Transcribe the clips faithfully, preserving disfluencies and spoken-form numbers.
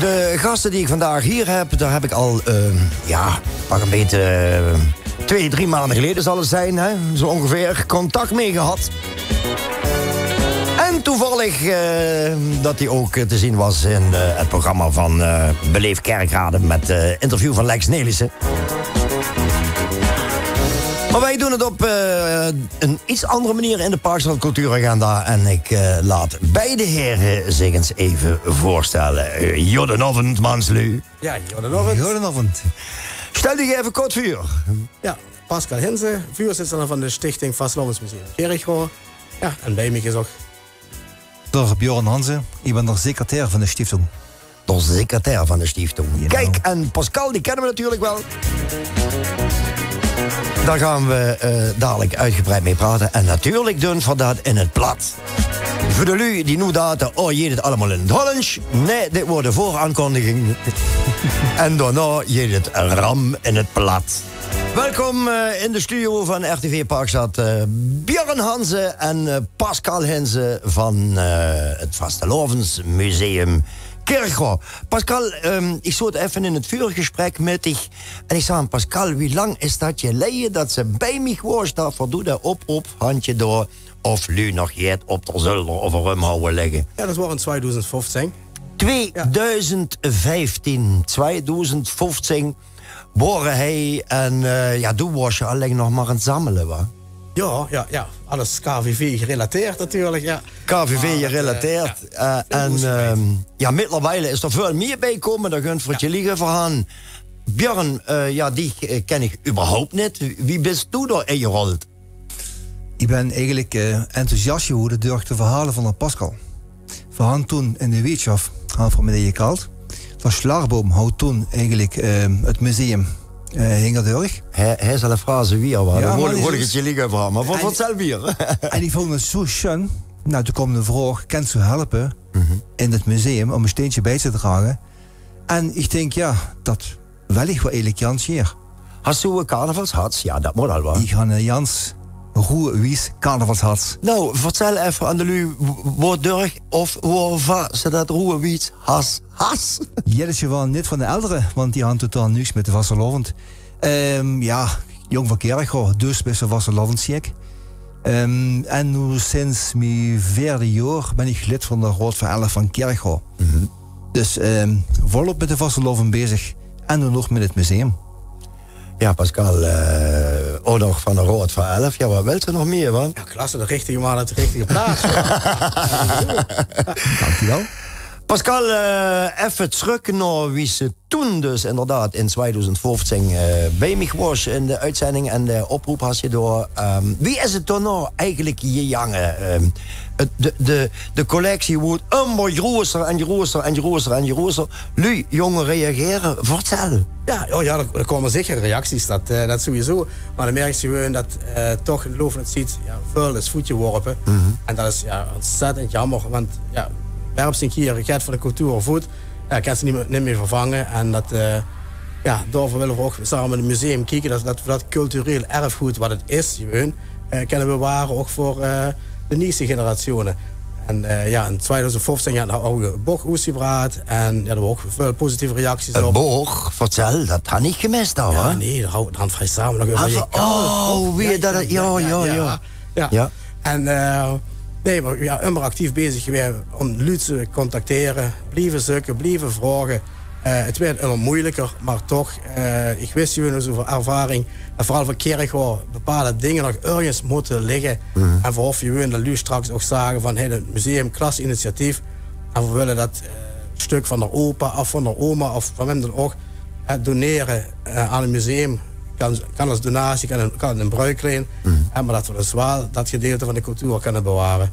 De gasten die ik vandaag hier heb, daar heb ik al, eh, ja, pak een beetje, eh, twee, drie maanden geleden zal het zijn, hè, zo ongeveer, contact mee gehad. En toevallig eh, dat hij ook eh, te zien was in eh, het programma van eh Beleef Kerkrade met eh interview van Lex Nelissen. Maar wij doen het op eh, een iets andere manier in de Parkstad Cultuuragenda. En ik eh, laat beide heren zich eens even voorstellen. Eh, Jodenavond, manslui. Ja, goedenavond. Goedenavond. Stel dich even kort veur. Ja, Pascal Hinze, vuurzitser van de Stichting Vastelaovesmuseum Kirchroa. Ja, en bij mich is ook Door Bjorn Hansen, ik ben de secretair van de stichting. De secretair van de stichting. Kijk, en Pascal, die kennen we natuurlijk wel. Daar gaan we eh, dadelijk uitgebreid mee praten. En natuurlijk doen we dat in het plat. Voor de lui die nu dachten, oh jee, dit allemaal in het Hollands. Nee, dit worden vooraankondigingen. En daarna jee, dit ram in het plat. Welkom eh, in de studio van R T V Parkstad. eh, Björn Hansen en eh, Pascal Hinze van eh, het Vastelaovesmuseum Kirchroa. Pascal, ehm, ik zat even in het vuurgesprek met dich. En ik zei aan Pascal, wie lang is dat geleden dat ze bij mich was, dat voor doe de oproep, handje door, of lui nog jet op de zolder of rumhouden liggen? Ja, dat was in tweeduizend vijftien. Tweeduizend vijftien, tweeduizend vijftien, boren hij en eh, ja, doe was je alleen nog maar aan het zammelen, wa? Ja, ja, ja. Alles K V V gerelateerd natuurlijk, ja. K V V gerelateerd. eh, en ehm, ja, mittlerweile is er veel meer bijkomen. Daar gunt voor het je liegen voor aan. Björn, eh, ja, die eh, ken ik überhaupt niet. Wie bist du daar ingerold? Ik ben eigenlijk eh, enthousiast geworden door de verhalen van de Pascal. We hadden toen in de wetenschap, hadden we meneer Kalt. Van Schlagboom had toen eigenlijk eh, het museum eh Hingerdurg. Hij, hij zal een frase weer, wa? Ja, Dan maar hoor, die hoor ik is- het je liegen voor. Maar wat En- vertel weer? En ik vond het zo schön. Nou, toen kwam de vraag, kan ze helpen in het museum om een steentje bij te dragen? En ik denk, ja, dat wil ik wel eigenlijk Jans hier. Hast du een carnavalshats? Ja, dat moet al wel. Ik ga naar Jans Roewies carnavalshats. Nou, vertel even aan de lui, wo- wo durg of wo va ze dat Roewies has, has. Jeetje wel niet van de elderen, want die hadden totaal niks met de vastelaovend. Ehm, ja, jong van Kirchroa, dus best een vastelaovendsjek. Ehm, en nu sinds mijn vierde jaar ben ik lid van de Raad van Elf van Kirchroa. Dus ehm, volop met de vastelaovend bezig en nu nog met het museum. Ja, Pascal, eh, ook nog van de Raad van Elf. Ja, wat wilt u nog meer, wa? Ja, klasse, de richtige man op de richtige plaats. Dankjewel. Pascal, eh, even terug naar wie ze toen dus inderdaad in tweeduizend vijftien eh, bij mich was in de uitzending en de oproep had je door. Ehm, wie is het toen nou eigenlijk gegangen? Ehm, het- de, de, de collectie wordt immer groter en groter en groter en groter. Lui, jongen reageren, vertel. Ja, oh ja, er, er komen zeker reacties, dat, eh, dat sowieso. Maar dan merk je gewoon dat eh, toch in de loop van het ziet ja, veel is voet geworpen. En dat is ja, ontzettend jammer, want ja, werp zien hier, get van de cultuur voet. Ja, kan ze niet, meer- niet meer vervangen. En dat, eh, ja, daarvoor willen we ook samen met het museum kijken dat, dat we dat cultureel erfgoed wat het is, gewoon, eh, kunnen bewaren, ook voor eh, de nieuwste generaties. En eh, ja, in tweeduizend vijftien ja, hadden we ook een bocht oesgebraad. En ja, er waren ook veel positieve reacties Een op. boog, vertel, dat had ik gemist al, Ja, hè? nee, dan hadden we dan vrij samen nog even Ah, oh, wie dat, ja, ja, ja. Ja. Ja. En eh, nee, maar ja, immer actief bezig geweest om lui te contacteren, blijven zoeken, blijven vragen. Eh, het werd immer moeilijker, maar toch, eh, ik wist gewoon zo van ervaring, en vooral van Kirchroa, bepaalde dingen nog ergens moeten liggen. En voor of je gewoon de lui straks ook zagen van, hey, het museum, klasse initiatief. En we willen dat eh, stuk van de opa of van de oma of van wem dan ook, eh, doneren eh, aan het museum. Kan, kan als donatie, kan, kan in bruikleen. Eh, maar dat we dus wel dat gedeelte van de cultuur kunnen bewaren.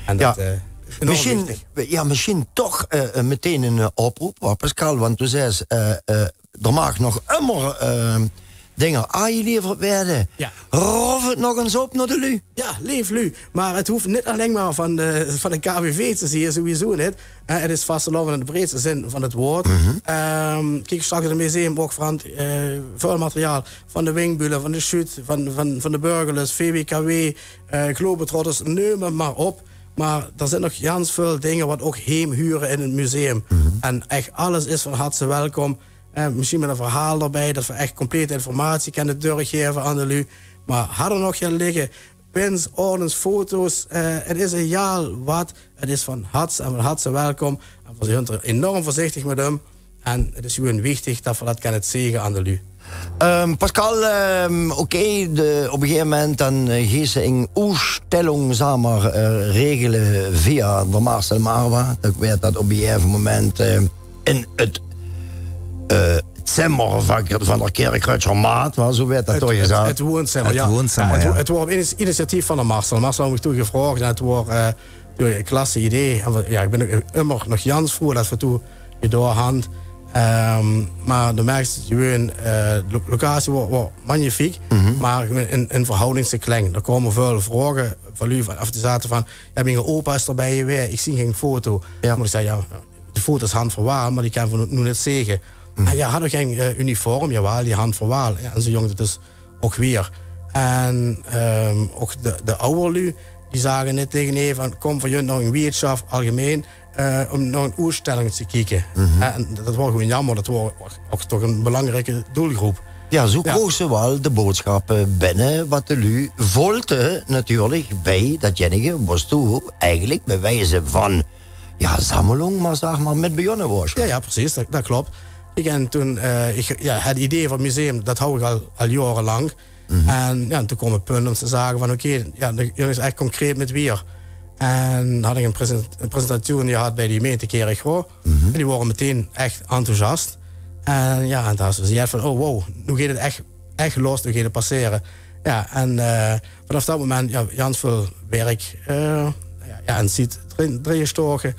En dat Ja. eh, is enorm Misschien, wichtig. ja, misschien toch eh, meteen een eh, oproep, hoor, Pascal. Want du zegt, eh, eh, er mag nog immer eh, dingen aangeleverd worden. Ja. Rof het nog eens op naar de lui. Ja, leef lui. Maar het hoeft niet alleen maar van de, van de K V V te zijn, sowieso niet. Eh, het is vastelaovend in de breedste zin van het woord. Ehm, kijk, straks in het museum ook van eh, veel materiaal. Van de Wingbulen, van de Schuut, van, van, van de Burgerlust, V W K W, eh Globetrotters, neem het maar op. Mer d'r zint nog gans väöl dinger wat ouch heem hure in 't museum. En ech alles is van harte welkom. Eh, mesjien mit e verhaol d'rbie, dat v'r ech complete informatie kinne doorgaeve aan de luuj. Mer hat d'r nog get ligke, pins, ordens, foto's, eh, 't is egaal wat, 't is van harte en van harte welkom. En v'r zint d'r enorm veurzichtig mit um. En 't is gewoen wichtig dat v'r dat kinne zage aan de luuj. Ehm, Pascal, ehm, oké, de, op e gegaeve moment dan, eh, geis se ing oetstelling, zag mer, eh, regele via de Marcel Marwa. Dat weurt dat op e gegaeve moment, eh, in 't, eh, zimmer van, van de Kirchröadsjer Maat, wa, zo weurt dat toch gezag. 't Woonzimmer, ja. 't Woonzimmer, ja. 't Wo-, 't woor op inis-, initiatief van de Marcel. Marcel haw mich toen gevraog en 't woor, eh, Jao, e klasse idee. En v'r, jao, ich bin ouch ummer nog gans vroe dat v'r toen gedoon hant. Ehm, mer de merks gewoen, eh, lo-, locatie woor, woor magnifiek, mer gewoen in, in verhouding te kleng. D'r kome väöl vraoge van luuj van, of die zate van, jao, miene opa is d'rbie gewaes, ich zeen gein foto. Jao. Mer ich zag, jao, de foto's hant v'r waal, mer die kinne v'r noe, noe neet zage. Ah, jao, hat ouch gein, eh, uniform, jawaal, die hant v'r waal. Jao, en zoe jóng dat dus ouch weer. En, ehm, ouch de, de awwer luuj, die zage neet tege häör van: "Kom, v'r junt nao 'n wiertsjaf algemeen, eh, um nao 'n oetstelling te kieke." Eh, en dat woor gewoen jaomer, dat woor ouch toch 'n belangrieke doelgroep. Jao, zoe kroog ze waal de boodsjap binne, wat de luuj volte natuurlik bie datjennige wats doe eigelik bie wieze van, jao, zammelong, mer zag mer, mit bejonne woors. Jao, jao, precies, dat, dat klop. Ich, en toen, eh, ich, jao, 't idee van 't museum, dat haw ich al, al jaorelank. En jao, en toen kwaam 't punt um te zage van: "Oké, jao, de, is ech concreet mit wier." En had ich 'n present-, 'n presentatie gehad bie de gemeinte Kirchroa. En die wore meteen ech enthousiast. En jao, en dao is 't van: "Oh wow, noe geit 't ech, ech los, noe geit 't passere." Jao, en, eh, vanaaf dat moment, jao, gans väöl werk, eh, jao, jao, en ziet drin, drin gestoke,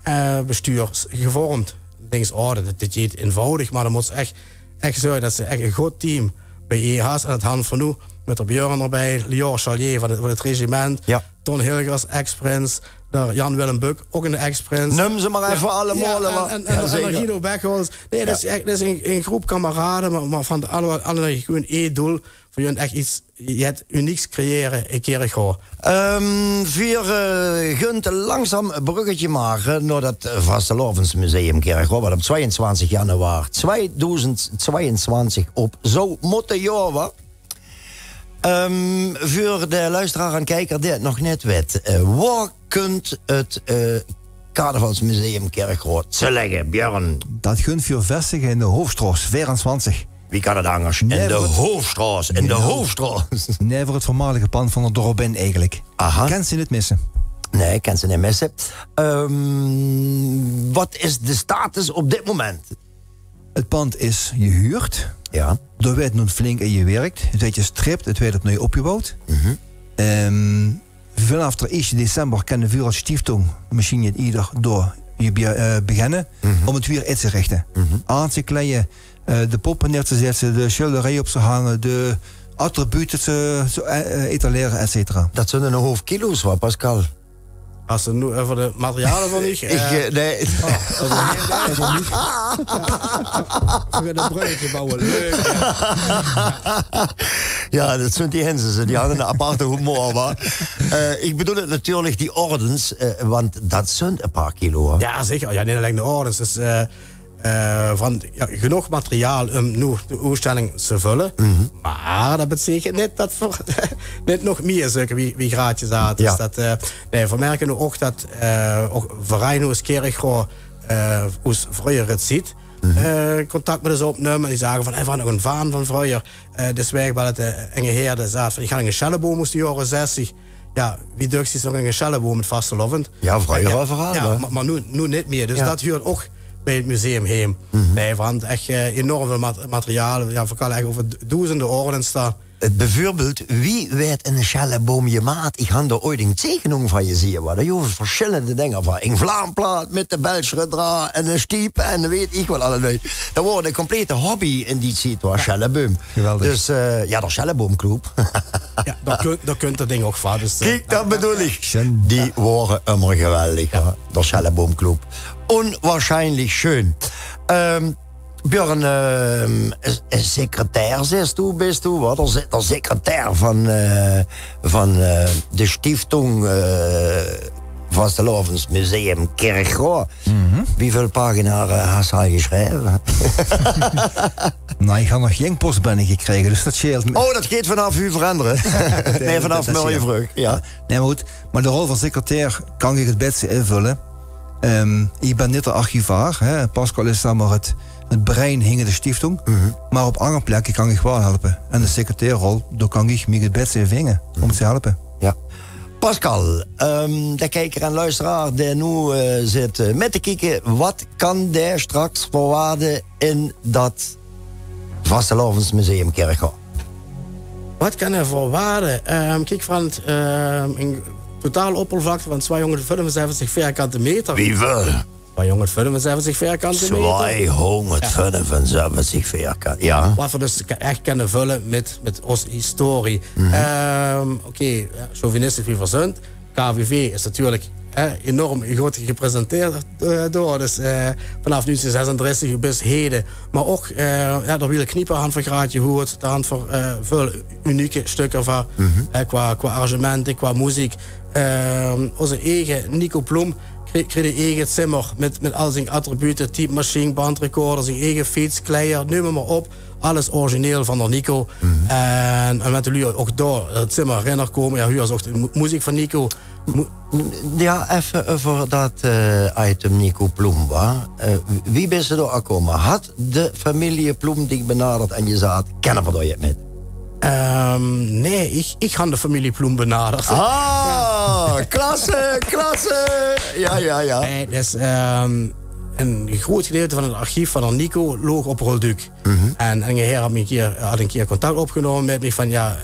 eh, bestuur s-, gevormd. Dinks, oh, dat, dat geit einvoudig, mer dan mots ech, ech zörge dat se ech e good team bie-ee has. En dat hant v'r noe mit d'r Björn d'rbie, Lior Chalier van 't, van 't regiment, Ton Hilgers, ex-prins, d'r Jan Willem Buck, ouch 'ne ex-prins. Num ze mer effe allemaol, en, en, en, en d'r Guido Beckholz. Nae, dat is ech, dat is 'n, 'n groep kamerade, mer, mer van alle, alle gewoen ee doel. V'r wille ech get, get unieks creëre, e Kirchroa. Ehm, veer, eh, gunt langzaam e bruggetje make nao dat vastelaovesmuseum Kirchroa, wat op twieëntwintig januari tweedoezend tweeëntwintig op zou motte jaore. Ehm, veur de luisteraar en kijker die 't nog neet wet, eh, woa kunt 't, eh, Carnavalsmuseum Kirchroa te legge, Björn? Dat gunt veur vestige in de Hoofstraot veerentwintig. Wie kan 't angers? In de Hoofstraot, in de Hoofstraot. Naeve 't veurmalige pand van d'r Dorobin eigelik. Aha. Kens se neet misse. Nae, kens se neet misse. Ehm, wat is de status op dit moment? 't Pand is gehuurd. Jao. Dao weurt noe flink in gewirk. 't Weurt gestript, 't weurt opnui opgeboewd. Ehm, vanaaf d'r ieëste december kinne veer es stieftoeng, mesjien neet ieder, dao ge-, eh, beginne um 't weer in te richte. Aan te kleie, eh, de poppe neer te zètte, de sjilderij op te hange, de attribute te, te, eh, eh, etalere, et cetera. Dat zunt 'ne hoof kilo's, wa, Pascal? Es 't noe euver de materiale van ich, eh, nae. Oh, euver, euver mich. V'r gaon e bruggetje bouwe. Leuk. Jao, dat zunt die Hensense. Die hadde 'n aparte humor, wa? Eh, ich bedoel 't natuurlik, die ordens, eh, want dat zunt e paar kilo, hè? Jao, zeker. Jao, neet allein de ordens. Dus, eh, eh, van, jao, genóg materiaal um noe de oetstelling te völle. Mer dat beteikent neet dat v'r neet nog mie zeuke wie, wie graadje zaat. Dus dat, eh, nae, v'r merke noe ouch dat, eh, ouch verein es Kirchroa, eh, oes vreuger 't ziet, eh, contact mit us opnumme. En die zage van: "Hey, v'r han nog 'n vaan van vreuger." Eh, dus veer wille 't, eh, inge heer, dae zaat van: "Ich han inge sjelleboum oes de jaore zestig." Jao, wie dök is nog inge sjelleboum mit vastelaovend? Jao, vreuger euveral, jao, hè? Mer, mer noe, noe neet mie. Dus dat huurt ouch bie 't museum heem. Nae, want ech, eh, enorm väöl mat-, materiaal. Jao, v'r kalle ech euver d-, doezende ordens dao. Eh, beveurbeeld, wie weurt inge sjelleboum gemaat? Ich han dao oets ing tekenong van gezeen, wa. Dao hove versjillende dinger van. Ing vlaamplaat mit de Belsjere draa en 'ne stiep en weet ich wat allemaol. Dat woor 'ne complete hobby in die tied, wa, sjelleboum. Geweldig. Dus, eh, jao, d'r sjelleboumclub. Jao, dao kunt, dao kunt dat ding ouch van. Dus, eh, kiek, dat bedoel ich. Die wore ummer geweldig, hè. D'r sjelleboumclub. Onwaarschijnlijk sjoen. Ehm, Björn, ehm, is, is secretair, zes doe, bis doe, wa? D'r se-, d'r secretair van, eh, van, eh, de stieftoeng, eh, Vastelaovesmuseum Kirchroa. Wieväöl pagina's has se al gesjreve? Nae, ich han nog gein pos binnegekrege, dus dat sjeelt. Oh, dat geit vanaaf noe verengere. Nae, vanaaf mörge vreug. Ja. Nae, mer good. Mer de rol van secretair kan ich 't bèste invölle. Ich bin neet de archivaar, hè. Pascal is, zègk mer, 't, 't brein hinger de sjtieftoeng. Mer op anger plekke kan ich waal helpe. En de secretairrol, dao kan ich mich 't bèste in vinge óm te helpe. Ja. Pascal, de kijer en loesteraar dae noe zit mit te kieke, wat kan dae sjtraks verwaarde in dat Vastelaovesmuseum Kirchroa? Wat kan 'r verwaarde? Kiek, van 't, 'n totaal oppervlakte van twiehóngerdvijfenzestig vierkante meter. Wieväöl? Twiehóngerdvijfenzestig vierkante meter. Twiehóngerdvijfenzestig vierkante, ja. Wat v'r dus ech kinne völle mit, mit ós historie. Oké, chauvinistisch wie v'r zunt. K V V is natuurlik enorm good gepresenteerd door. Dus vanaaf negentien zesendressig bis heden. Mer ouch, ja, d'r Wiel Knieper han v'r graad gehuurd. Dao han v'r väöl unieke sjtökker van, qua, qua arrangemente, qua meziek. Ózze eige Nico Ploem kreeg, kreeg e eige zimmer mit, mit al zien attribute, typemachien, bandrecorder, zien eige fiets, kleier, neum 't mer op. Alles origineel van d'r Nico. En, en mit de luuj ouch dao 't zimmer rinner kómme, ja, huurs ouch de meziek van Nico. Ja, effe euver dat item Nico Ploem, wa? Wie bis se dao aangekómme? Hat de femilie Ploem dich benaderd en gezaat: kinne v'r dao get mit? Nae, ich, ich han de femilie Ploem benaderd. Ah, klasse, klasse. Ja, ja, ja. Nae, dus e groot gedeilte van 't archief van d'r Nico loog op Rolduc. En, en d'r heer hat mich 'ne kier, hat 'ne kier contact opgenómme mit mich van, ja,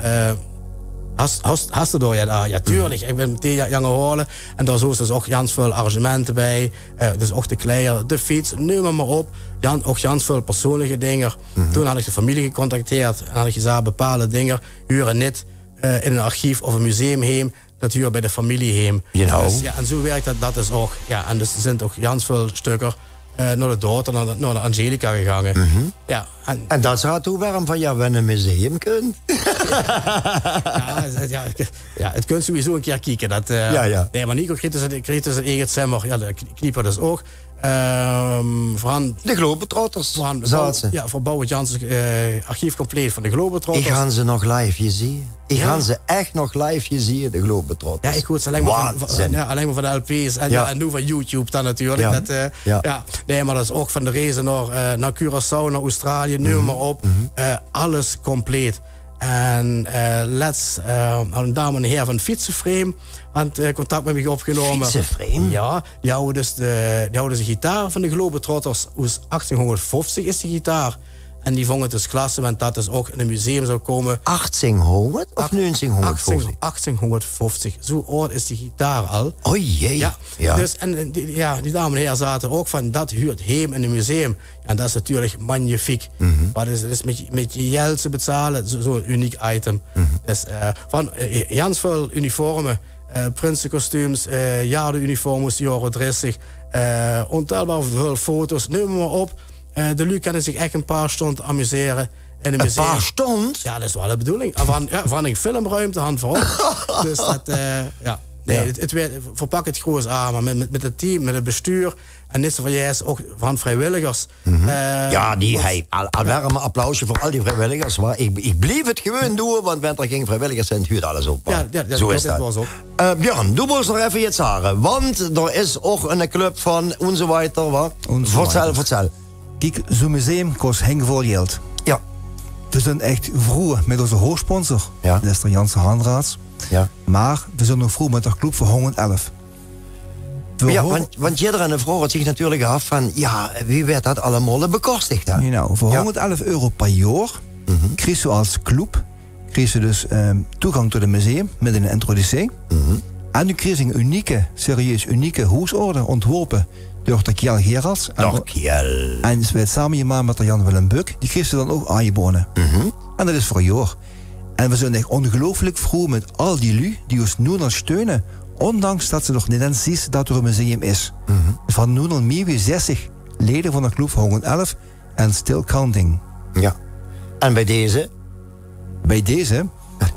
has, has, has se dao get aan? Ja, tuurlik. Ich bin metein gaon haole. En dao zoot dus ouch gans väöl arrangemente bie. Dus ouch de kleier, de fiets, neum 't mer op. Ouch gans väöl persoonlike dinger. Toen hat ich de femilie gecontacteerd en hat ich gezaat: bepaalde dinger hure neet in 'n archief of e museum heem. Dat huurt bie de femilie heem. Genau. Dus, ja, en zoe wirk dat, dat is ouch. Ja, en dus d'r zunt ouch gans väöl sjtökker nao de dochter, nao de, nao de Angelika gegange. Ja, en dat zaat toen werm van, ja, wen e museum kunt. Ja, ja, 't kunt sowieso 'ne kier kieke. Dat, ja, ja. Nae, mer Nico kreeg dus, kreeg dus e eige zimmer. Ja, de Knieper dus ouch. Van de Globetrotters zaat ze. Ja, van Bouwe Janssens, archief compleet van de Globetrotters. Ich han ze nog live gezeen. Ich han ze ech nog live gezeen, de Globetrotters. Ja, ich hoor ze allein mer van, allein mer van de lp's en, ja, en noe van YouTube dan natuurlik. Ja. Nae, mer dat is ouch van de Rezen nao, nao Curaçao, nao Australië, neum 't mer op. Alles compleet. En lets had 'n dame en heer van Fietseframe aan 't contact mit mich opgenómme. Fietseframe? Ja, die hawwe dus de, die hawwe dus 'n gitaar van de Globetrotters. Oes achtienhóngerdvoftig is die gitaar. En die vónge 't dus klasse, want dat dus ouch in 't museum zou kómme. Achtienhóngerd of negentienhóngerdvoftig? Achtienhóngerdvoftig. Zoe aod is die gitaar al. O jee. Ja. Dus, en die, ja, die dame en heer zaate ouch van, dat huurt heem in 't museum. En dat is natuurlik magnifiek. Wat is, is mit, mit geld te bezale, zoe'n uniek item. Dus van gans väöl uniforme, prinsekostuums, jaardeuniform oes de jaore dressig, óntelbaar väöl foto's, neum 't mer op. De luuj kinne zich ech 'n paar sjtónd amusere in 't museum. 'n Paar sjtónd? Ja, dat is waal de bedoeling. Van, ja, van 'n filmruimte han v'r ouch. Dus dat, ja. Nae, 't, 't, verpak 't groeats aan, mer mit, mit, mit 't team, mit 't bestuur. En neet te vergaete ouch van vriewilligers. Ja, die, hey, al, al werm applausje veur al die vriewilligers. Mer ich, ich blief 't gewoon doon, want wen d'r gein vriewilligers zunt, huurt alles op. Ja, ja, dat klop, dat waor ouch. Björn, doe mós nog effe get zage, want d'r is ouch 'ne club van enzovoort, wa? Vertèl, vertèl. Kiek, zoe'n museum kos hengevol geld. Ja. Veer zunt ech vroe mit ózze hoofsponsor, ja, dat is d'r Janssen Hanrads. Ja. Mer veer zunt ouch vroe mit d'r Club van hóngerdelf. Ja, want, want jidderein vraogt zich natuurlik aaf van, ja, wie weurt dat allemaol bekostig dan? Genau, veur hóngerdelf euro per jaor kriegs doe es club, kriegs doe dus toegank tot 't museum mit 'n introductie. En doe kriegs 'n unieke, serieus unieke hoesorde, óntworpe door d'r Kjell Gerards. En, en weurt same gemaak mit d'r Jan Willem Buck. Die kriegs doe dan ouch aangeboje. En dat is veur e jaor. En veer zunt ech óngeluifelik vroe mit al die luuj die ós noe al steune, óndanks dat ze nog neet ins zuus dat d'r e museum is. Van noe al mieë wie zestig lede van d'r Club van hóngerdelf en still counting. Ja. En bie deze? Bie deze?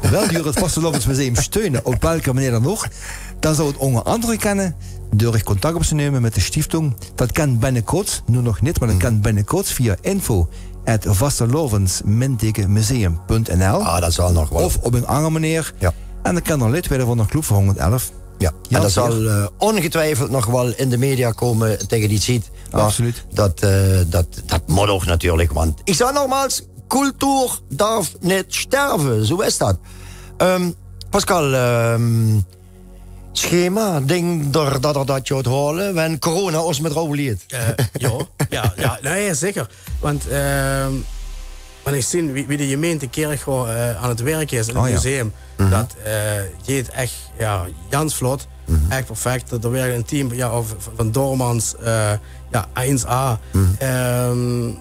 Wèlt geer 't Vastelaovesmuseum steune, op welke meneer dan ouch? Dan zou 't ónger angere kènne durch contact op te numme mit de stieftung. Dat kan binnekots, noe nog nit, mer dat kan binnekots via info at vastelaovesmindige museum punt n l. Ah, dat zal nog waal. Of op 'n anger meneer. Ja. En dan kan 'r lid weëde van de Club van hóngerd elf. Ja, en dat zal eh, óngetwiefeld nog waal in de media komme taege die tied. Mer Absoluut. Dat, eh, dat, dat mót ouch natuurlik, want ich zag nogmaals, cultuur darf nit sterve, zo is dat. Ehm, Pascal, ehm, schema, dink d'r dat d'r dat jót hole, wen corona os mit rouw liet? Eh, ja, ja, ja, nee, zeker. Want, ehm want ich zeen wie, wie de gemeente Kirchroa eh, aan 't werk is in 't Oh, ja. Museum, dat eh jeet echt, ja, gans vlot. Echt perfect. Dat er weer 'n team, ja, of van Dormans, eh, ja, eens A. Ehm,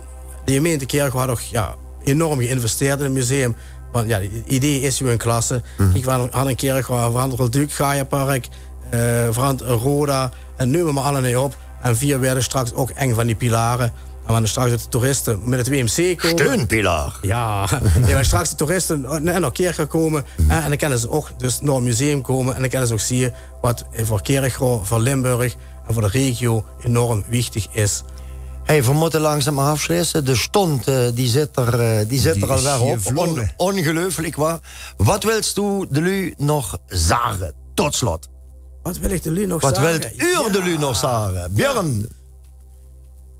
de gemeente Kirchroa had toch, ja, enorm geïnvesteerd in 't museum. Want ja, 't idee is gewoon klasse. Ik had 'n Kirchroa, veranderd Duke, Gaaiapark, eh veranderd Roda. En numme maar alle neet op. En vier weëde straks ouch eng van die pilare. En wanneer straks de toeriste mit 't W M C komme. Steunpilaar. Ja, nee, maar straks de toeriste en nog keer gaan komen. En dan kennen ze ook dus naar 't museum komen. En dan kennen ze ook zien wat voor Kirchroa, voor Limburg en voor de regio enorm wichtig is. Hey, we moeten langzaam afsluiten. De stond, eh, die zit er, eh, die zit Die er al is weer hier op. vlogen. On- ongelooflijk, waar. Wat wilst du de lu nog zagen? Tot slot. Wat wil ik de lu nog Wat zagen? wilt u de lu nog zagen? Björn.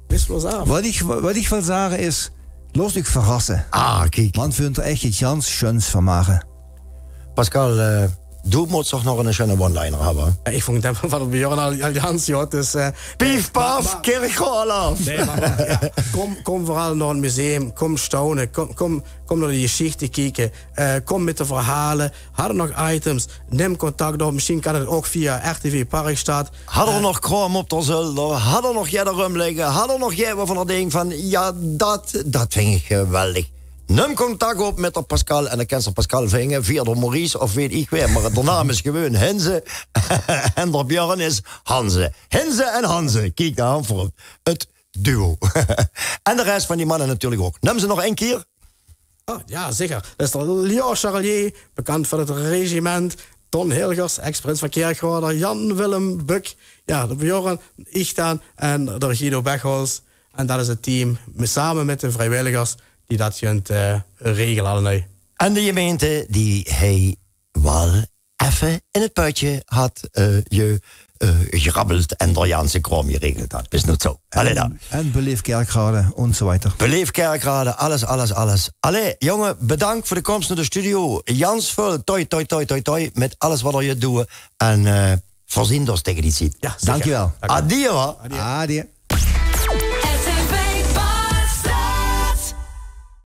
Wist los af. Wat ich, wat ich wil zage is, lost uch verrasse. Ah, kiek. Want veur echt iets gans sjöns van make. Pascal, eh, du mots toch nog 'ne sjöne one-liner hebbe. Ja, ik vond het van het Björn al, al gans, joh. Dus, eh, Pief, paf, maar- Kirchroa af. Nee, maar, maar, ja, kom, kom vooral naar het museum. Kom staune. Kom, kom, kom naar de geschichte kieken. Eh, kom met de verhalen. Hadden nog items. Neem contact op. Misschien kan het ook via R T V Parkstad. Had er nog kraam op de zolder? Had er nog jij erom liggen? Had er nog jij waarvan er denkt van, ja, dat, dat vind ik geweldig. Neem contact op met de Pascal en dan kan ze Pascal vingen via de Maurice of weet ik weer. Maar de naam is gewoon Hinze en de Björn is Hanze. Hinze en Hanze. Kiek daar aan voor het duo. En de rest van die mannen natuurlijk ook. Neem ze nog één keer. Oh, ja, zeker. Dat is de Leo Charlier, bekend van het regiment. Ton Hilgers, ex-prins van Kirchroa. Jan Willem Buck. Ja, de Bjorn, ich dan en de Guido Bechholz. En dat is het team, samen met de vrijwilligers, die dat gaan eh, regelen allemaal. En de gemeente die hij wel even in het putje had eh, je eh, gegrabbeld en door Janse Kroom geregeld had. Is niet zo. Allee dan. En beleef Kerkrade, enzovoort. Beleef Kerkrade, alles, alles, alles. Allee, jongen, bedankt voor de komst naar de studio. Jans Vul, toi, toi, toi, toi, toi, met alles wat er je doet. En eh voorzien dus tegen die ziet. Ja, zeker. Dankjewel. Adieu, wa? Adieu.